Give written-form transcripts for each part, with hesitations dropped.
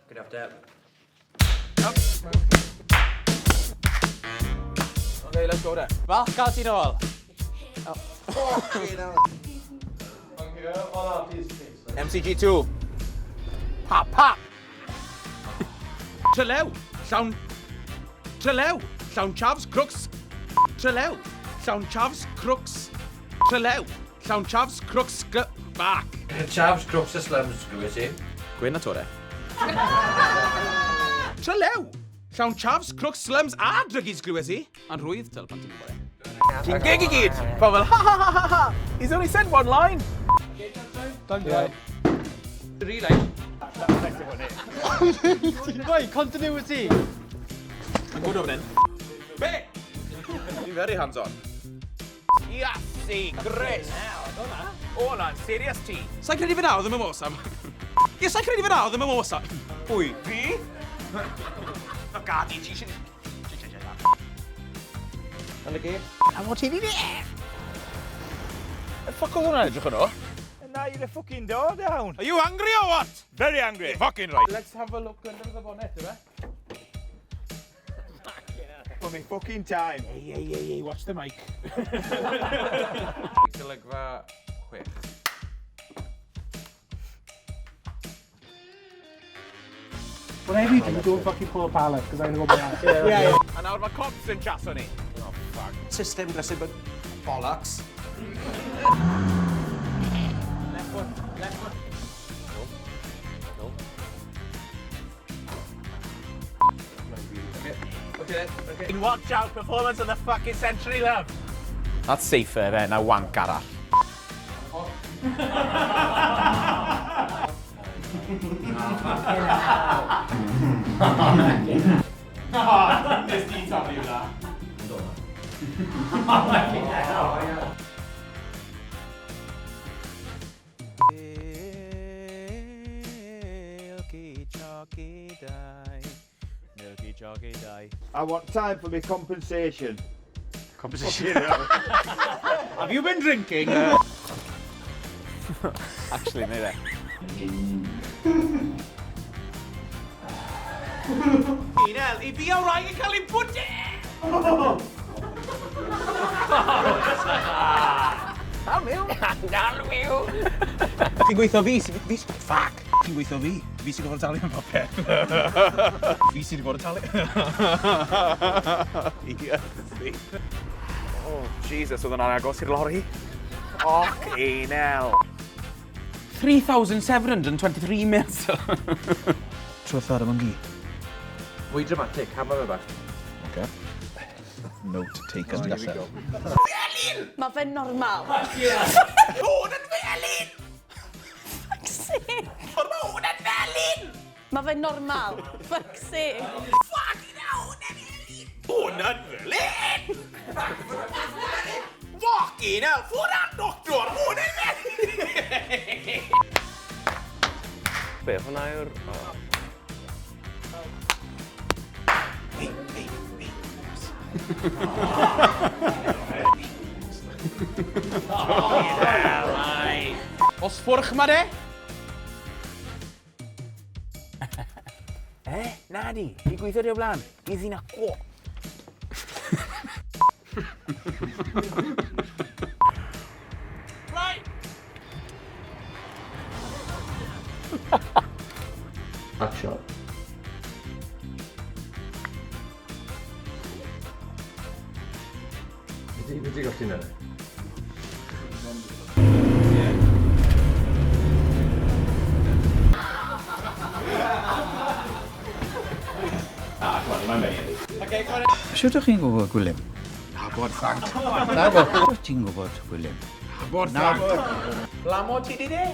Good after. Okay, let's go then. Falch cael ti nôl. MCG2. Pa, pa! Trelew, llawn... Trelew, llawn chavs, crooks. Trelew, llawn chavs, crooks. Trelew, llawn chavs, crooks, gl... Back. Chavs, crooks a slums, glywys i. Gwyn a Tore. Trelew, llawn chavs, crooks, slums a druggies glywes i. A'n rhwydd tel pan ti'n gwybod e. Ti'n gig i gyd! Pobl fel, ha ha ha ha ha! He's only said one line! Done, Reline. Right, continuity. Mae'n good o fan hyn. Be? Fi'n very hands-on. Iasu, Chris! O, na'n serious ti. Sa'n credu fyna oedd y mimosa? Ie, sa'n credu fyna oedd y mimosa? Pwy? Fi? No, gadi, ti eisiau... A fod ti di Y ffoc oedd hwnna'n edrych yno? Now you're a fucking door down. Are you angry or what? Very angry. Fucking right. Let's have a look under the bonnet, yfe? For me fucking time. Hey, hey, hey, hey, watch the mic. Golygfa 6. Whatever you do, don't fucking pull a pallet, because I'm going to go back. Yeah, yeah. A nawr mae cops yn chaso ni. System glasur bod bollocks. Left foot, left foot. Okay, okay. Watch out, performance of the fucking century, love. That's safer, fe, na wank arall. Nes di taflu hwnna. Milky chocky die. Milky chocky die. I want time for my compensation. Compensation. Have you been drinking? Actually, neu e. Unel, i fi o rai yn cael ei bwyd! Dal miw! Dal miw! Chi'n gweithio fi, fi, fuck! Chi'n gweithio fi, fi sy'n gorfod talu am popeth. Fi sy'n gorfod talu. Iesu. Oh, Jesus, oedd hwnna'n agos i'r lori. Fucking hell. 3,723 mils. Trwyth ar y myngi. Fwy dramatic, hammer fe bach. Note taken nesaf. Mae fe'n normal. Hwn yn felyn! Fuck's sake. Ond mae hwn yn felyn! Mae fe'n normal. Fuck's sake. Fucking hell, hwn yn felyn! Hwn yn felyn! Fucking hell, ffwrdd ar doctor! Hwn yn felyn! Be, hwnna yw'r... Oh. Hey, hey, hey. Os ffwrch ma de? Eh? Na di, fi gweithio di o blaen. Fi ddyn a gwo. Right! Action. Be ti gallu neud? Sut ydych chi'n gwybod, Gwilym? Nabod Frank. Nabod. Sut ti'n gwybod, Gwilym? Nabod Frank. Lamo ti di de?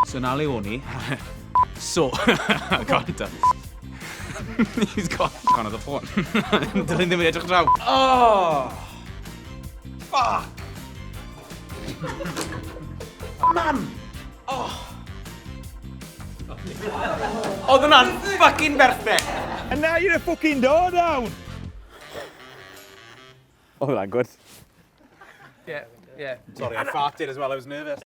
So na le o'n i. So, got it. He's got gone on the phone. Dylwn ddim yn edrych draw. Oh! Fuck! Mam! Oh! Oedd hwnna'n fucking berffaith! And now you're a fucking door down. Oedd hwnna'n good. Yeah, yeah. Sorry, I farted as well, I was nervous.